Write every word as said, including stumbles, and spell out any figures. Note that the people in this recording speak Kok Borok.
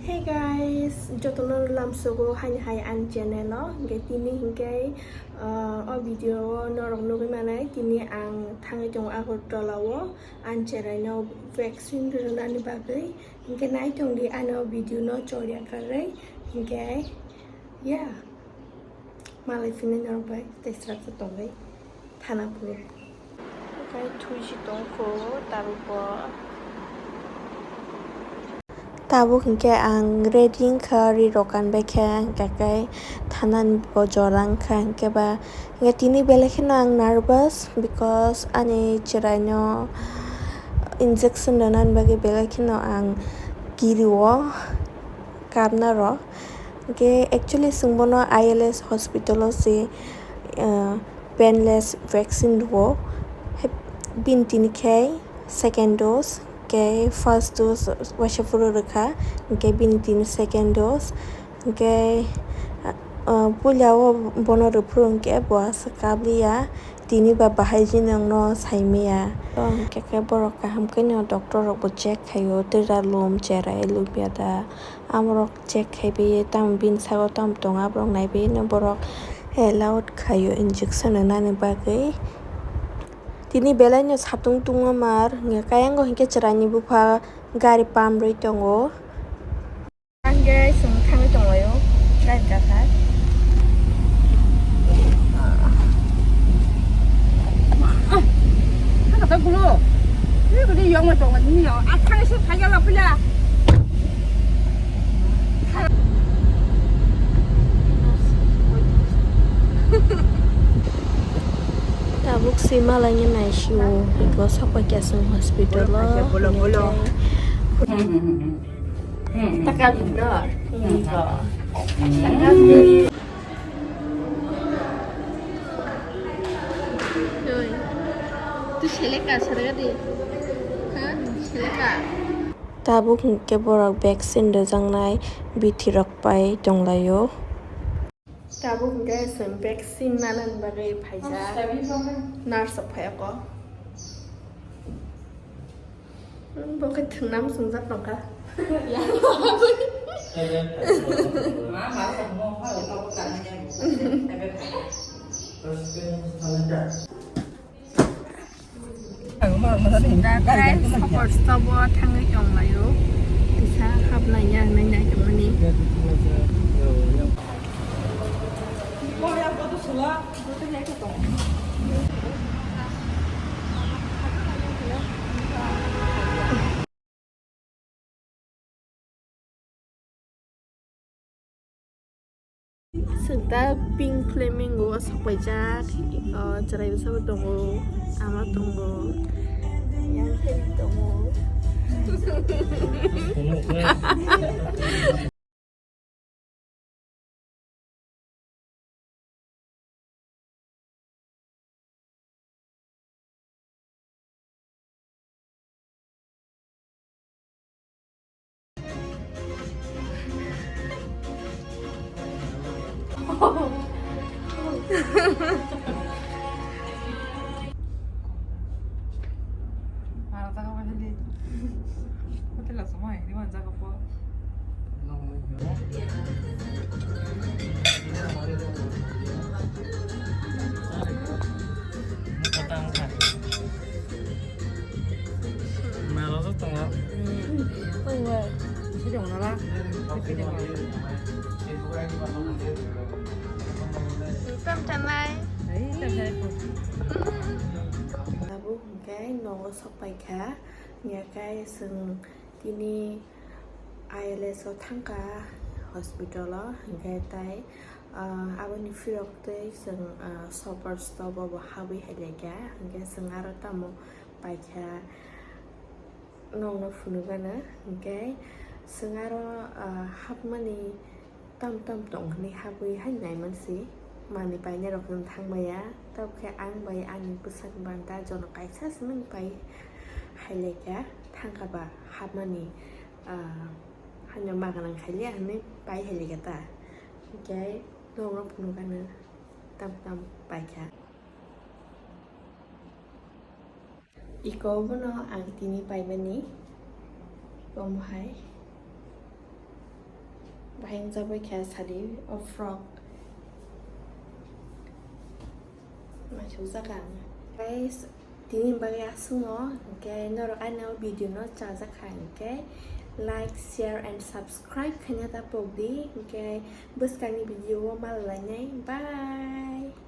Hey guys, jotono lamsogo haini hai ani channel o. Hinkhe tini hinkhe, ah, o video o norok nugwi manai, tini ang thangwi tongo Agartala o ani cherai no vaccine rwnani bagwi. Hinkhe nai tongdi ano video no chorya karwi. Hinkhe, yeah. Malai phini norok bai tei srapsa tongwi thana phuru. Okai thuisi tongkho tabukbo. Tabuk hinkhe ang ready wngkha, ri rok kanbai khe, hinkhe khe thanani bo jora wngkha, hinkhe ba, hinkhe tini belai kheno ang nervous, because ani chwraino injection rwnani bagwi belai kheno ang kirio. Kapna rok. Hinkhe actually chwng bono I L S hospital o se, ah, painless vaccine rwo. Bini tini khe second dose, hinkhe first dose waisa phuru rwkha, hinkhe bini tini second dose. Hinkhe, ah, puila o bono rwphuru hinkhe bo aswk kapliya. Tini ba bahai jini wngno saimaya. Hinkhe khe borok kaham khe no doctor rok bo check khaio, tei da lom cherai lomya da. Amorok check khaibai tamo bini sago tamo tongo, aborok naibai no borok allowed khaio injection rwnani bagwi. Tini belai no satung tungma mar, hinkhe khe ayango hinkhe chwraini bupha gari pump rwi tongo. Ang guys, ang thangwi tonglaio, gari kathar. Thangkha ta gulo. Ni kodi yong ma tong ni yong. A thang se phai gala pula. Tabuk se malai ni naisio, ego sokoi khe chwng hospital o. Bolo, bolo, bolo. Taka dor. Taka. Oi. Tu seleka sarga di. Ha? Seleka. Tabuk hinkhe borok vaccine rwjaknai bithi rok pai tonglaio. Tabuk hinkhe chwng vaccine nanani bagwi phaijak. Nurse rok phaiya kok. Hmm, bo khe thwngna muchungjak tongkha. Guys, support stop o thangwi tonglaio. Kisa hapnai ya, nai nai tongmani. Chwng ta pink flamingo o sokpaijak, o chwrai bwsa bo tongo, ama tongo, yang khe tongo. Mela tongo. Tongo. Tam tanai. Tabuk hinkhe nogo sokpaikha, hinkhe chwng tini I L S o thangkha hospital o, hinkhe tai, ah, aboni phirok tei chwng, ah, super stop o bo habwi hailaikha, hinkhe chwng aro tamo paikha. Nokno phunukgano, hinkhe chwng aro, ah, hapmani tam tam tong hwnwi habwi hai naimansi, manwi painairok wng thangmaya, tabukhe ang bai ani bwsakni banta jono kaisa se mani pai hailaikha, thangkha ba hapmani, ah, haino ma gwnang khailia hwnwi pai hailaikha ta, hinkhe nokno phunukgano tam tam paikha. Iko bono ang tini paimani, omo hai. Bahai wngjabai khe sadi o frog. Naisukjak ang. Guys, tini bagwi aswk no, hwnkhe norok ani o video no chajak kha hwnkhe like, share and subscribe khaina ta pokdi. Hwnkhe bwskangni video o malai lainai. Bye.